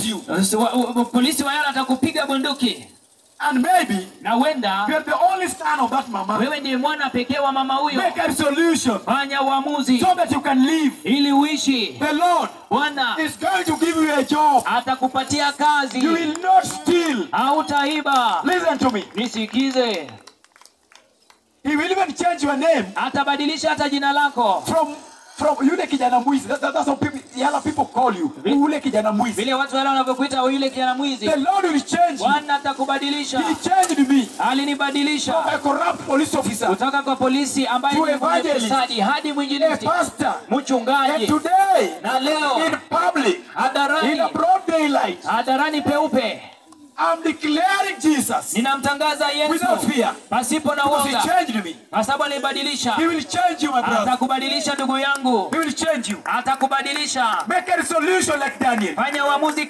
shoot you. Polisi wa Yala atakupiga bunduki. And maybe na huenda you are the only son of that mama. Wewe ndiye mwana pekee wa mama huyo. Make a resolution. Fanya uamuzi. So that you can live. Ili uishi. The Lord Bwana is going to give you a job. Atakupatia kazi. You will not steal. Hautaiba. Listen to me. Nisikize. He will even change your name. Atabadilisha hata jina lako. From yule kijana mwizi. That's how people, the other people call you. Yule kijana mwizi. Vile watu wale wanavyokuita yule kijana mwizi. The Lord will change you. Bwana atakubadilisha. He changed me. Alinibadilisha. From a corrupt police officer. Kutoka kwa polisi ambaye ni mfisadi hadi mwinjilisti. A pastor. Mchungaji. And today, na leo, in public, hadharani, in a broad daylight, hadharani peupe, I'm declaring Jesus. Ninamtangaza Yesu. Without fear. Pasipo na Because woga. he changed me. Kwa sababu alibadilisha. He will change you, my brother. Atakubadilisha ndugu yangu. He will change you. Atakubadilisha. Make a resolution like Daniel. Fanya uamuzi.